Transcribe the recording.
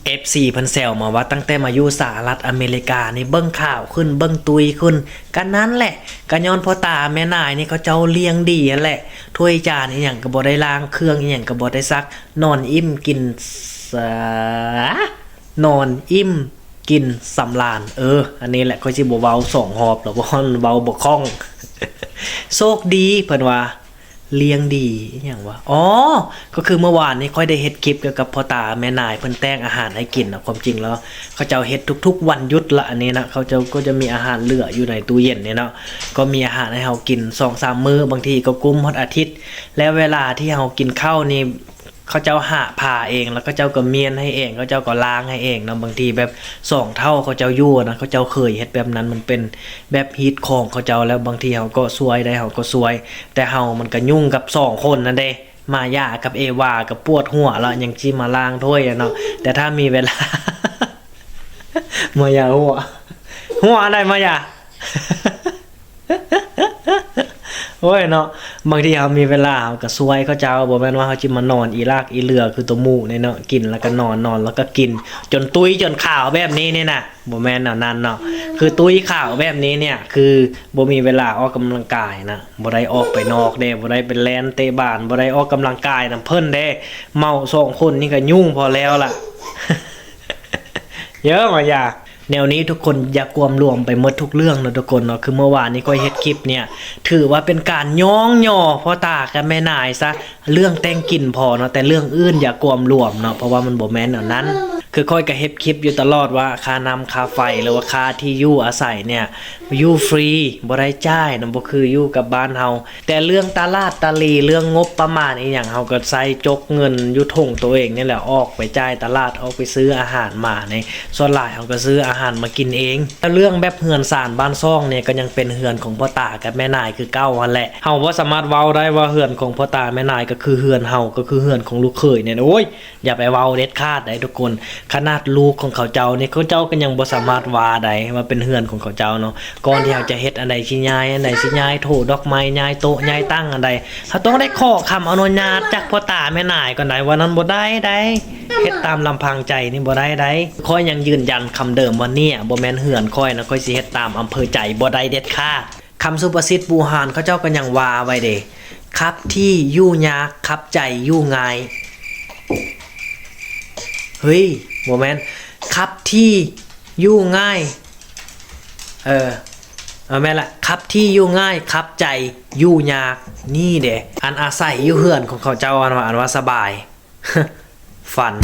ເອັຟຊີເພິ່ນແຊວມາວ່າ ຕັ້ງແຕ່ມາຢູ່ສະຫະລັດອາເມລິການີ້ ເບິ່ງຂາວຂຶ້ນ ເບິ່ງຕຸ້ຍຂຶ້ນ. ກະນັ້ນແຫຼະ ກະຍ້ອນພໍ່ຕາແມ່ນາຍນີ້ເຂົາເຈົ້າລ້ຽງດີຫັ້ນແຫຼະ. ຖ້ວຍຈານອີ່ຫຍັງກະບໍ່ໄດ້ລ້າງ ເຄື່ອງອີ່ຫຍັງກະບໍ່ໄດ້ຊັກ ນອນອີ່ມກິນສາ ນອນອີ່ມກິນສຳລານ. ເອີ ອັນນີ້ແຫຼະ ຂ້ອຍຊິບໍ່ເວົ້າສອງຮອບແລ້ວ ເວົ້າບໍ່ຄ່ອງ. ໂຊກດີ ເພິ່ນວ່າ ລ້ຽງດີອີ່ຫຍັງວະ? ອໍ ກໍຄືເມື່ອວານນີ້ຂ້ອຍໄດ້ເຮັດຄລິບກ່ຽວກັບພໍ່ຕາແມ່ນາຍ ເພິ່ນແຕ່ງອາຫານໃຫ້ກິນເນາະ. ຄວາມຈິງແລ້ວເຂົາເຈົ້າເຮັດທຸກໆວັນຢຸດລະ ອັນນີ້ນະ ເຂົາເຈົ້າກໍຈະມີອາຫານເຫຼືອຢູ່ໃນຕູ້ເຢັນນີ້ເນາະ ກໍມີອາຫານໃຫ້ເຮົາກິນສອງສາມມື້ ບາງທີກໍກຸ້ມຮອດອາທິດ. ແລ້ວເວລາທີ່ເຮົາກິນເຂົ້ານີ້ ເຂົາເຈົ້າຫາຜ້າເອງ ແລ້ວເຂົາເຈົ້າກໍມ້ຽນໃຫ້ເອງ ເຂົາເຈົ້າກໍລ້າງໃຫ້ເອງເນາະ. ບາງທີແບບສອງເຖົ້າເຂົາເຈົ້າຢູ່ນະ ເຂົາເຈົ້າເຄີຍເຮັດແບບນັ້ນ ມັນເປັນແບບຮີດຄອງເຂົາເຈົ້າ. ແລ້ວບາງທີເຮົາກໍຊ່ວຍໄດ້ ເຮົາກໍຊ່ວຍ ແຕ່ເຮົາມັນກໍຫຍຸ້ງກັບສອງຄົນນັ້ນເດ້ ມາຢາກັບເອວາກໍປວດຫົວລະ ຍັງຊິມາລ້າງຖ້ວຍເນາະ. ແຕ່ຖ້າມີເວລາ ມາຢາຫົວ ຫົວອັນໃດມາຢາ? ໂອ້ຍເນາະ ບາງທີເຮົາມີເວລາເຮົາກໍຊ່ວຍເຂົາເຈົ້າ ບໍ່ແມ່ນວ່າເຮົາຊິມານອນອີລາກອີເຫຼືອຄືໂຕໝູ່ນີ້ເນາະ ກິນແລ້ວກໍນອນ ນອນແລ້ວກໍກິນ ຈົນຕຸ້ຍຈົນຂາວແບບນີ້ນີ້ນະ ບໍ່ແມ່ນແນວນັ້ນເນາະ. ຄືຕຸ້ຍຂາວແບບນີ້ນີ້ ຄືບໍ່ມີເວລາອອກກຳລັງກາຍນະ ບໍ່ໄດ້ອອກໄປນອກເດ້ ບໍ່ໄດ້ໄປແລ່ນເຕະບານ ບໍ່ໄດ້ອອກກຳລັງກາຍນຳເພິ່ນເດ້. ເມົາສອງຄົນນີ້ກໍຫຍຸ້ງພໍແລ້ວລະ. ເຢີມາຢາ ແນວນີ້ທຸກຄົນຢ່າກວມລວມໄປໝົດທຸກເລື່ອງເນາະທຸກຄົນເນາະ. ຄືເມື່ອວານນີ້ຂ້ອຍເຮັດຄລິບເນີ້ຍ ຖືວ່າເປັນການຍ້ອງຍໍພໍ່ຕາກັບແມ່ນາຍຊະ ເລື່ອງແຕ່ງກິນພໍເນາະ ແຕ່ເລື່ອງອື່ນຢ່າກວມລວມເນາະ ເພາະວ່າມັນບໍ່ແມ່ນແນວນັ້ນ. ຄືຂ້ອຍກໍເຮັດຄລິບຢູ່ຕະຫຼອດວ່າຄ່ານ້ຳຄ່າໄຟ ຫຼືວ່າຄ່າທີ່ຢູ່ອາໄສເນີ້ຍ ຢູ່ຟຣີ ບໍ່ໄດ້ຈ່າຍນຳ ບໍ່ຄືຢູ່ກັບບ້ານເຮົາ. ແຕ່ເລື່ອງຕະຫຼາດຕະຫຼີ ເລື່ອງງົບປະມານອີ່ຫຍັງ ເຮົາກໍໃຊ້ຈົກເງິນຢູ່ຖົງໂຕເອງນີ້ແຫຼະ ອອກໄປຈ່າຍຕະຫຼາດ ອອກໄປຊື້ອາຫານມານີ້ ສ່ວນຫຼາຍເຮົາກໍຊື້ອາຫານມາກິນເອງ. ແລ້ວເລື່ອງແບບເຮືອນຊານບ້ານຊ່ອງນີ້ ກໍຍັງເປັນເຮືອນຂອງພໍ່ຕາກັບແມ່ນາຍຄືເກົ່າຫັ້ນແຫຼະ. ເຮົາບໍ່ສາມາດເວົ້າໄດ້ວ່າເຮືອນຂອງພໍ່ຕາແມ່ນາຍກໍຄືເຮືອນເຮົາ ກໍຄືເຮືອນຂອງລູກເຂີຍນີ້ ໂອ້ຍ ຢ່າໄປເວົ້າເດັດຂາດໃດ໋ທຸກຄົນ. ຂະໜາດລູກຂອງເຂົາເຈົ້ານີ້ ເຂົາເຈົ້າກໍຍັງບໍ່ສາມາດວ່າໄດ້ວ່າເປັນເຮືອນຂອງເຂົາເຈົ້າເນາະ. ກ່ອນທີ່ເຮົາຈະເຮັດອັນໃດຊິຍ້າຍອັນໃດ ຊິຍ້າຍໂຖດອກໄມ້ ຍ້າຍໂຕະ ຍ້າຍຕັ່ງອັນໃດ ເຮົາຕ້ອງໄດ້ຂໍຄຳອະນຸຍາດຈາກພໍ່ຕາແມ່ນາຍກ່ອນໃດ໋ ວ່ານັ້ນບໍ່ໄດ້ໃດ໋. ເຮັດຕາມລຳພັງໃຈນີ້ບໍ່ໄດ້ໃດ໋. ຂ້ອຍຍັງຢືນຢັນຄຳເດີມວ່າ ເນີ້ຍບໍ່ແມ່ນເຮືອນຂ້ອຍນະ ຂ້ອຍຊິເຮັດຕາມອຳເພີໃຈ ບໍ່ໄດ້ເດັດຂາດ. ຄຳສຸພາສິດບູຮານເຂົາເຈົ້າກໍຍັງວ່າໄວ້ເດ້ ຂັບທີ່ຢູ່ຍາກ ຂັບໃຈຢູ່ງ່າຍ. ເຮີ້ຍ ບໍ່ແມ່ນ ຂັບທີ່ຢູ່ງ່າຍ ເອີ ເອີ ແມ່ນລະ ຂັບທີ່ຢູ່ງ່າຍ ຂັບໃຈຢູ່ຍາກ. ນີ້ເດ້ ອັນອາໄສຢູ່ເຮືອນຂອງເຂົາເຈົ້າ ອັນວ່າ ອັນວ່າສະບາຍ ຝັນ.